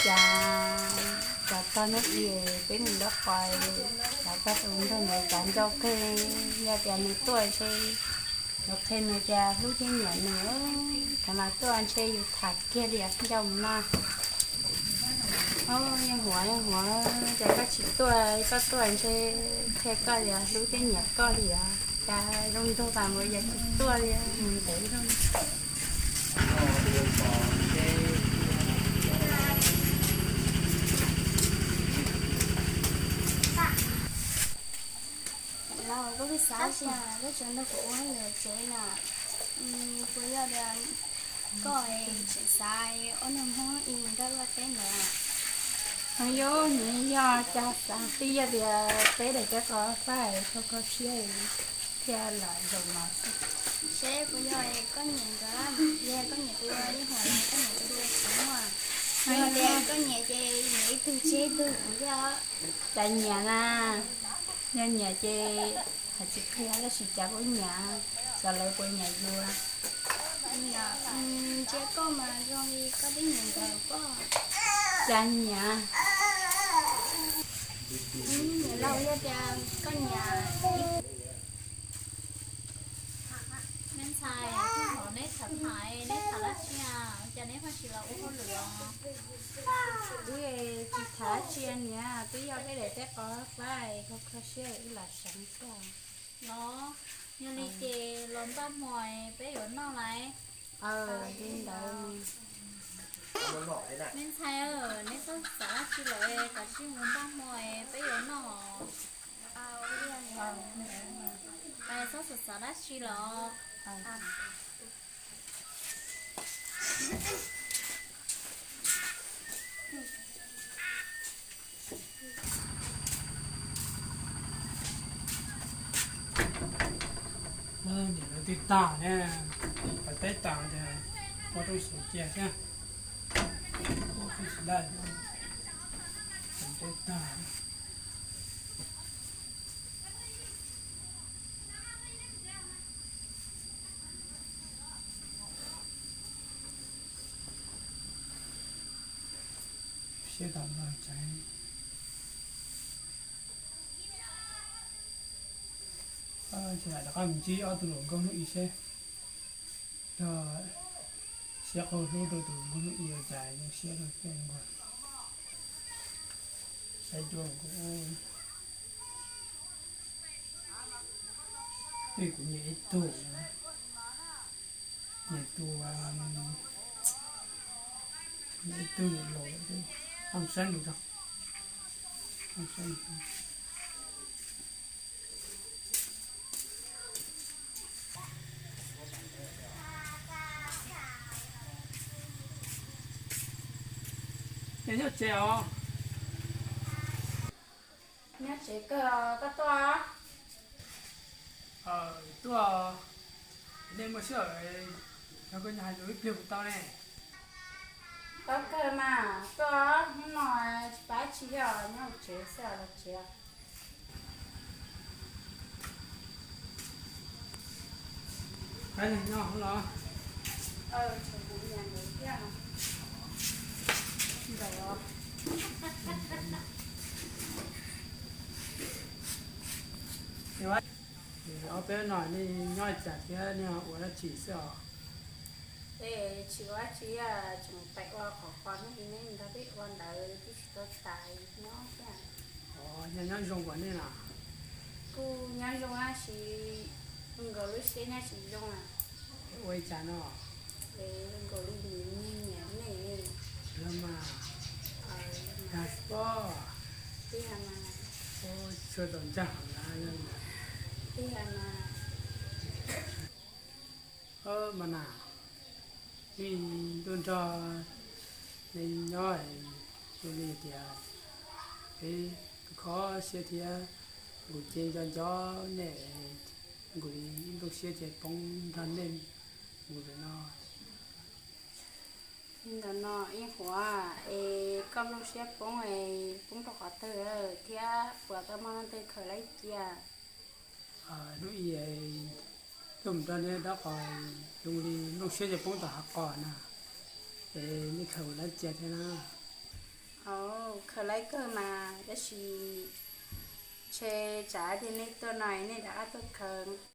Cas, cas tag hnub i peb mus nraub qaum, cas tag tus nrog nws cas nco kawg, yog tias nws tuaj ntshe nws qhia nws tias hlub thiab nyiam nws, thaum mas tuaj ntshe yus tham kiag li ncauj no. Yeej huav, yeej huav, cas koj tsis tuaj, koj tuaj ntshe qhia koj tias hlub thiab nyiam koj li os, cas zoo nraug tas mus yog tsis tuaj li, mus ntev zoo. Los koj pheej xav tsi, peb tseem nrog kuv ua hauj lwm tsev na, puas yog tias koj tseem xav ob niag Hmoob i nrog ua teb ntawd? Yog, nws yog cas xav, twb yog tias peb daim teb qos fab kho kho siab thiaj lam zaum no xwb. Seb puas yog koj nyiam nkawd, yog koj nyiam tus ua ib hom los koj nyiam tus ua tsis muaj. Yog tias koj nyiam ces nyiam ib tug tseg ib tug kuv thiab. Cas nyiam na, yog nyiam ces hais tsis qhia tab sis cas puas nyiam, xyov lawv puas nyiam yus. Ntsia koj mas zoo li koj twb nyiam nkawd pob. Cas nyiam. Nyiam los yog tias koj nyiam. Me ntxhais, neb tham tham, neb tham dab tsi, cas neb ho tsis los ua hauj lwm os? Wb tsis tham dab tsi niam, twb yog peb daim teb qos fab kho kho siab wb lam seev xwb. Los, yog li ces los npaj hmo peb yuav noj lawm. Li ntawd. Me ntxhais, neb txhob xav dab tsi lawm, kav tsij mus npaj hmo peb yuav noj. Txhob xav xav dab tsi lawm. Niam lawv twb tag ne, pais teb tas ces ua rooj xwm cia thiab. Teb tag. Siab tam no tseev. Ces rov qab mus ntsib ob tug hluas nkauj hnub i seb, yog siab qaug hlub rau tus nkauj hnub i ua cas zoo siab rau koj nkaus. Saib cuag kuv, kuv nyiam ib tug, nyiam tus, nyiam ib tug laus, mus saib nws tso. Ces nyob tsev os. Nyob tsev kawg, koj tuaj? Tuaj, nej muaj sij hawm, yog koj nyob hais lus ib pliag kuv tau ne. Tau kawg mas, tuaj hnub no tsis pab tsi li os, nyob hauv tsev xwb los tsev. Nyob los. Ob peb no nej nyob li cas thiab nej ua dab tsi xwb os? Es tsis ua dab tsi, tseem pais ua qhov qos hnub i ne, nrog peb ua ntawd twb tsis tau tas nyob thiab. Nyob nyob zoo kuv nej los? Kuj nyob zoo tab sis nkaus lub siab nyob tsis zoo. Ua li cas no? Es nkaus li nyiam nyiam nej. Yog mas. Yog pob. Tib yog mas. Tshua tau ntsaj hauv na. Tib yog mas. Mas na, nej ntuj nrog nej nyob zoo li tias peb kho siab thiab, nkaus ces nco nco nej, nkaus li nplooj siab ces poob nrog nej mus lawm no. Ntawm no ib huam es koj nplooj siab poob, poob rau qhov twg thiab puas tau muaj leej twg khaws laib cia? Hnub i tuaj mus rau nej dab qos zoo li nplooj siab ces poob tom hav qos na, es nej khaws ua dab tsi thiab na? Khaws laib kawg mas tab sis ntshe tsam tias nej tuaj no nej rov qab tuaj khaws.